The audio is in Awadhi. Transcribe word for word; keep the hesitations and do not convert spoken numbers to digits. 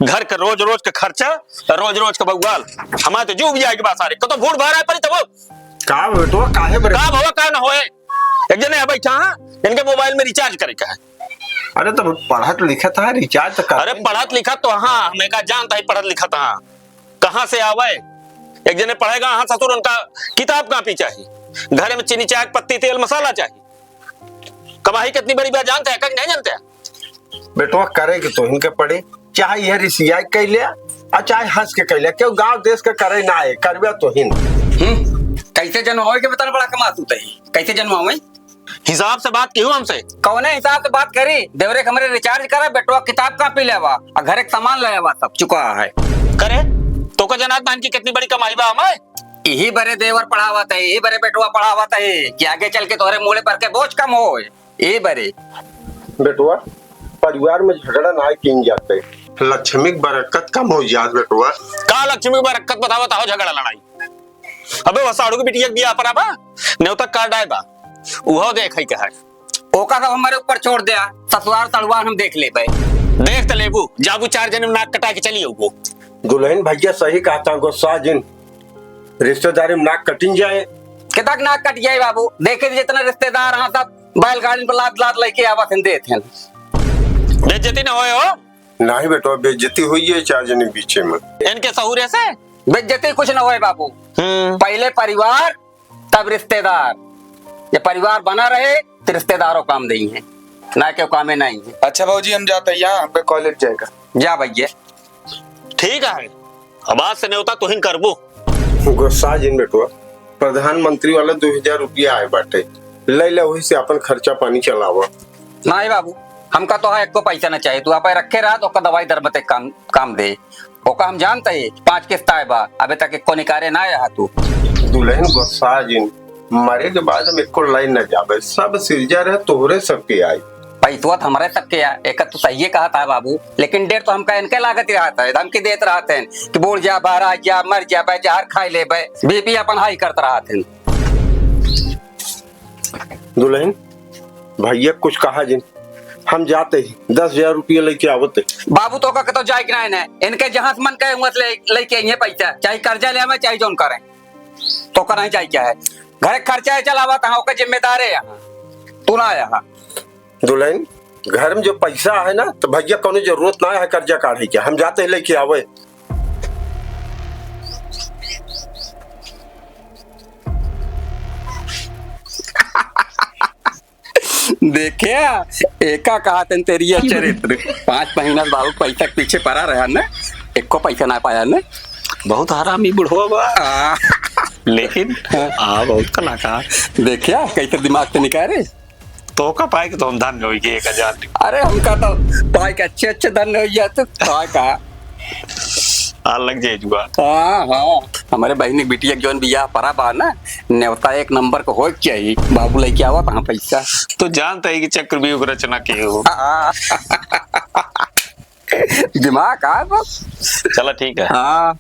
घर के रोज रोज के खर्चा, रोज रोज के बउआल। हमारे तो जीव भी जाए के बा सारे। कतो भूड़ भाड़ा पड़ी तब। का बेटवा, काहे बरे? का भवा, का न होए? एक जने है बैठा, हाँ? इनके मोबाइल में रिचार्ज करे का है। अरे तो पढ़त लिखत है, रिचार्ज तो कर। अरे पढ़त लिखत तो हाँ, हम एका जानत ही पढ़त लिखत हाँ। कहाँ से आवे? एक जने पढ़ेगा, हाँ ससुर, उनका किताब कापी चाहिए, घर में चीनी, चाय, पत्ती, तेल, मसाला चाहिए। कमाई कितनी बड़ी बा जानते हैं, कि नहीं जानते हैं? बेटवा, करे के तोहिन के पड़े, चाहे यह रिसियाई कइ ले, और चाहे हंस के कइ ले, क्यों गांव देश के करे ना आए, करबे तोहिन। हम्म, कैसे जनवावे के बता, बड़ा कमासू तही, कैसे जनवावे? हिसाब से बात किहू हमसे। कौने हिसाब से बात करी? देवरे के हमरे रिचार्ज करे, बेटवा किताब कापी लेवा, और घरे के सामान ले आवा, सब चुका है। करे, तोका जनात बहन की कितनी बड़ी कमाई बा हमारे? यही बरे देवर पढ़ावत है, यही बरे बेटवा पढ़ावत है कि आगे चल के तोहरे मूड़े पर के बोझ कम होए। ए बरे। बेटवा, परिवार में झगड़ा ना कीन जाते। लक्ष्मी के बरकत कम होइ जात बेटवा। का लक्ष्मी के बरकत बतावत हो झगड़ा लड़ाई? अबे वह साढ़ू के बिटिया के बियाह परा बा, नेवता कार्ड आए बा, उहो देखे के है। ओका सब हमरे ऊपर छोड़ द्या, ससुरार सड़ुआन हम देख लेबे। देख त लेबू, जाबू चार जने में नाक कटा के चली अउबू। दुलहिन भइया सही कहत हैं, गुस्सा जिन, रिश्तेदारी में नाक कटिन जाए। केतक नाक कट जाए बाबू, देखे जितना रिश्तेदार हाँ सब बैलगाड़ी पर लाद लाद लइके आवत हैं, देत हैं। बेइज्जती न होए हो? नाहीं बेटवा, बेइज्जती होई है चार जने बीचे में। इनके सहूरे से? बेइज्जती कुछ न होए बाबू। हम्म। पहिले परिवार, तब रिश्तेदार। जब परिवार बना रहे, तो रिश्तेदारों काम देई हैं, ना केउ कामे नाहीं है। अच्छा बाबूजी, हम जाते हैं, यहाँ हमका कॉलेज जाएगा। जा भइया। ठीक है, अब आज से नेवता तुहिन करबू। गुस्सा जिन बेटवा, प्रधानमंत्री वाला दो हजार रुपया आए बाटे, ले ले, वही से अपन खर्चा पानी चलावा। नाहीं बाबू, हमका तो है एको पैसा न चाहिए, तू आप रखे रहा तो ओका दवाई दर मते काम, काम दे। ओका हम जानते ही पाँच किस्त आए बा, अबे तक एको निकारे ना आया तू। दुलहिन गुस्सा जिन, मरे के बाद हम एको लाइन न जाबे, सब सिरजा रहे तोहरे सबके आई। पैसवा तो हमरे सबके आ, एक तो सही कहत है बाबू, लेकिन डर तो हमका इनके लागत रहत है, धमकी देत रहत हैं कि बूड़ जा, बहरा जा, मर जा, बे जहर खाई लेबे, बीपी अपन हाई करत रहत हैं। दुलहिन, भइया कुछ कहा जिन, हम जाते ही दस हजार रुपया लइके आवते। बाबू तोका कतो जाए के नाहीं ने, इनके जहाँ से मन कहे हुआ से ले, लइके अइहें पैसा, चाहे कर्जा ले आवे, चाहे जौन करें, तोका नाहीं जाए क्या है, घर खर्चा है चलावा, तहाँ ओकर जिम्मेदार है यहाँ, तू ना आया है। दुलहिन, घर में जो पैसा है ना, तो भइया कौनो जरूरत ना है कर्जा काढ़े के, हम जाते ही लइके आवे। देखे, एका कहत हैं तेरी यह चरित्र। पाँच महीना से बाबू पैसा के पीछे परा रहा ना, एको पैसा ना पाया ना। बहुत हरामी बुढ़वा बा। आ। लेकिन हाँ। आ बहुत कलाकार। देखे, कैसे दिमाग से निकाले। तोका पाए के तो हम धन्य होई गए एक हजार। अरे, हमका तो पाए के अच्छे अच्छे धन्य होई जात, तो का? आ लग जाए जुआ। हाँ, हाँ। हमरे बहिनी के बिटिया के जौन बियाह परा बा ना, नेवता एक नंबर के होए के चाही। बाबू लइके आवत हाँ पैसा। तो जानता है कि चक्रव्यूह के रचना के हो। हाँ। दिमाग आ बस। चला ठीक है। हाँ।